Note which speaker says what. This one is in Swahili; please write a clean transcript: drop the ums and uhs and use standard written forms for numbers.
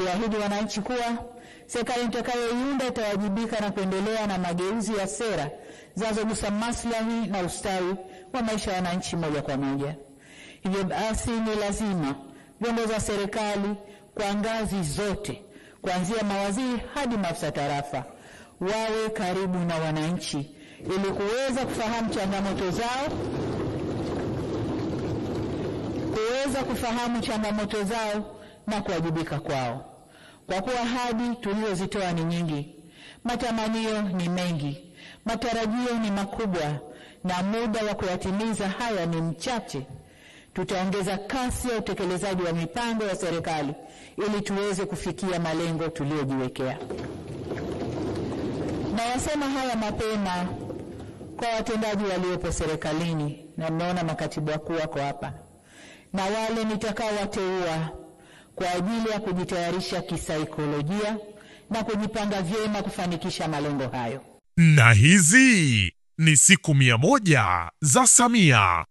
Speaker 1: Niliahidi wananchi kuwa serikali nitakayoiunda itawajibika na kuendelea na mageuzi ya sera zinazogusa maslahi na ustawi wa maisha ya wananchi moja kwa moja. Hivyo basi ni lazima viongozi wa serikali kwa ngazi zote, kuanzia mawaziri hadi maafisa tarafa, wawe karibu na wananchi ili kuweza kufahamu changamoto zao, kuweza kufahamu changamoto zao na kuwajibika kwao. Kwa kuwa ahadi tulizozitoa ni nyingi, matamanio ni mengi, matarajio ni makubwa na muda wa kuyatimiza haya ni mchache, tutaongeza kasi ya utekelezaji wa mipango ya serikali ili tuweze kufikia malengo tuliyojiwekea. Nayasema haya mapema kwa watendaji waliopo serikalini, na mnaona makatibu wakuu wako hapa, na wale nitakaowateua kwa ajili ya kujitayarisha kisaikolojia na kujipanga vyema kufanikisha malengo hayo.
Speaker 2: Na hizi ni siku 100 za Samia.